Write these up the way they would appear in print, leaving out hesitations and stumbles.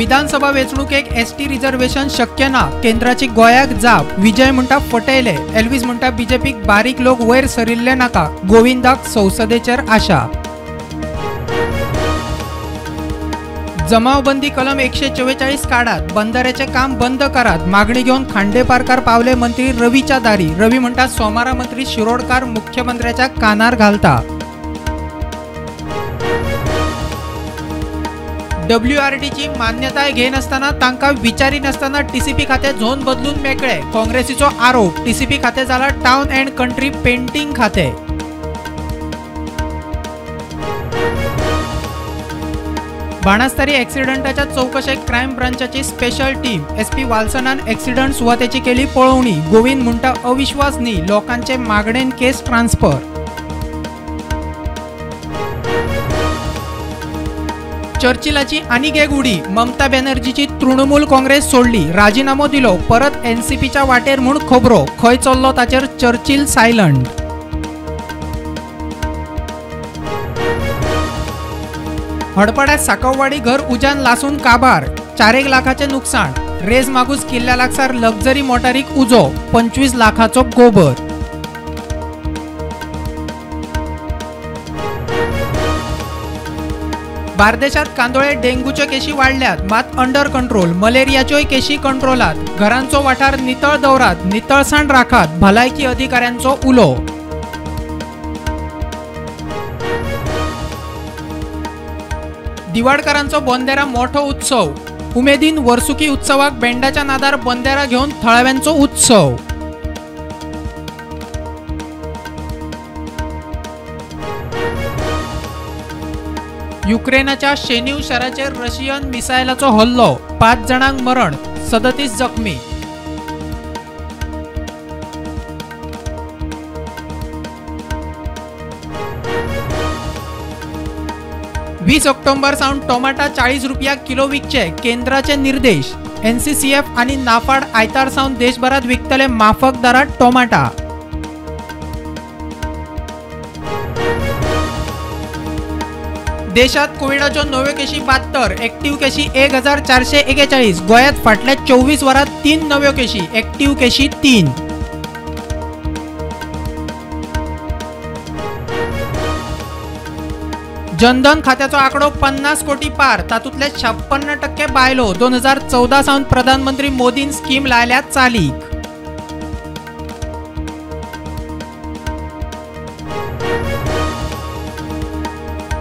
विधानसभा वेंचणुकेक ST reservation शक्य ना, केंद्राची गोंयाक जाप। विजय म्हणटा फटयले, एल्वीस म्हणटा बीजेपीक बारीक लोक वयर सरिल्ले नाका, गोविंदाक संसदेचेर आशा। जमावबंदी कलम 144 काडात, बंधाऱ्याचे काम बंद करात, मागणी घेवन खांडेपारकार पावले मंत्री रवीच्या दारी। रवी म्हणटा सोमारा मंत्री शिरोडकार मुख्यमंत्र्याच्या कानार घालता। डब्ल्यूआरडीची मान्यताय घेनासतना तांकां विचारी नासतना टीसीपी खातें झोन बदलून मेकळे, काँग्रेसीचो आरोप। टीसीपी खातें जाला टावन अँड कंट्री पेंटिंग खातें। बाणस्तारी एक्सिडंटाच्या चौकशेक क्रायम ब्रांचाची स्पेशल टीम, एसपी वाल्सनान एक्सिडंट सुवातेची केली पळोवणी। गोविंद म्हणटा अविश्वास न्ही, लोकांचे मागणेन केस ट्रान्सफर। चर्चिलाची आनीक एक उडी, ममता बॅनर्जीची तृणमूल काँग्रेस सोडली, राजीनामो दिलो, परत एनसीपीच्या वाटेर म्हूण खबरो, खंय चल्लो ताचेर चर्चिल सायलंट। हडपड्यात साकववाडी घर उज्यान लासून काबार, 4 लाखाचें नुकसाण। रेज मागूस किल्ल्या लागसार लक्झरी मोटारीक उजो, 25 लाखाचो गोबर। बार्देशात कांदोळे डेंग्यूच्यो केशी वाडल्यात, मात अंडर कंट्रोल। मलेरियाच्योय केशी कंट्रोलात। घरांचो वाठार नितळ दवरात, नितळसाण राखात, भलायकी अधिकाऱ्यांचो उलो। दिवाडकरांचो बोंदेरा मोठो उत्सव, उमेदीन वर्सुकी उत्सवाक बँडाच्या नादार बोंदेरा घेवन थळाव्यांचो उत्सव। युक्रेनाच्या शेनीव शाराचेर रशियन मिसायलाचो हल्लो, 5 जाणांक मरण, 37 जखमी। वीस ऑक्टोबर सावन टोमाटा 40 रुपया किलो विकचे, केंद्राचे निर्देश। एनसीसीएफ आनी नाफाड आयतार सावन देशभरात विकतले माफक दरात टोमाटा। देशात कोविडाच्यो नव्यो केशी 72, एक्टिव्ह केशी 1441। गोंयांत फाटल्या 24 वरांत 3 नव्यो केशी, एक्टिव्ह केशी 3। जनधन खात्याचो आंकडो 50 कोटी पार, तातूंतले 56% बायलो। 2014 सावन प्रधानमंत्री मोदीन स्कीम लायल्या चालीक।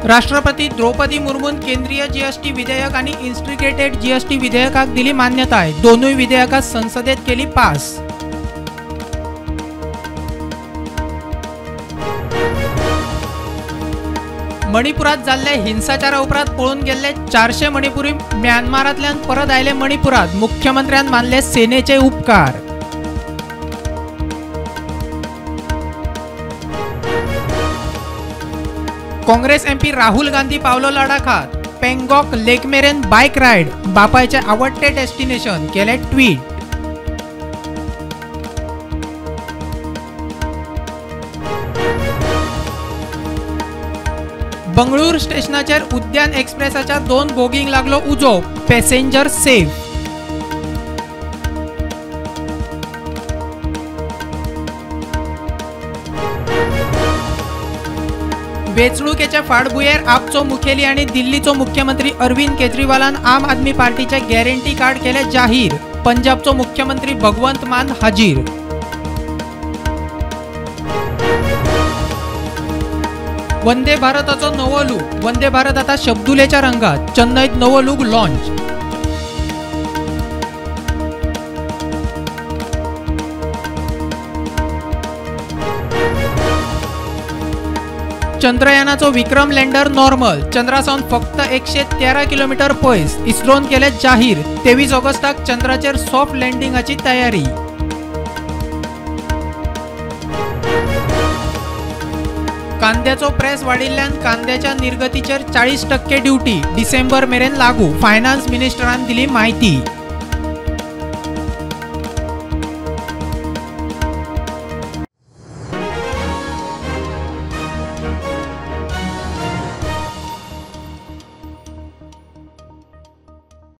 राष्ट्रपती द्रौपदी मुर्मून केंद्रीय जीएसटी विधेयक आणि इंटिग्रेटेड जीएसटी विधेयकाक दिली मान्यताय, दोनूय विधेयकां संसदेत केली पास। मणिपुरात जाल्ले हिंसाचारा उपरांत पळून गेल्ले 400 मणिपुरी म्यानमारांतल्यान परत आयले मणिपुरात, मुख्यमंत्र्यान मानले सेनेचे उपकार। काँग्रेस एमपी राहुल गांधी पावलो लडाखात, पेंगॉक लेक मेरेन बायक रायड, बापायचे आवडटे डेस्टिनेशन, केले ट्वीट। बंगळूर स्टेशनाचेर उद्यान एक्सप्रेसाच्या 2 बोगींक लागलो उजो, पॅसेंजर सेफ। वेंचणुकेच्या फाटभुंयेर आपचो मुखेली आनी दिल्लीचो मुख्यमंत्री अरविंद केजरीवालान आम आदमी पार्टीचे गॅरंटी कार्ड केले जाहीर, पंजाबचो मुख्यमंत्री भगवंत मान हाजीर। वंदे भारताचो नवो लूक, वंदे भारत आता शब्दुलेच्या रंगात, चेन्नईत नवो लूक लॉन्च। चंद्रयानाचो विक्रम लँडर नॉर्मल, चंद्रासावन फक्त 113 किलोमीटर पयस, इस्रोन केले जाहीर। 23 ऑगस्टाक चंद्राचेर सॉफ्ट लँडिंगाची तयारी। कांद्याचो प्रेस वाडिल्ल्यान कांद्याच्या निर्गतीचेर 40% ड्युटी डिसेंबर मेरेन लागू, फायनान्स मिनिस्टरान दिली माहिती।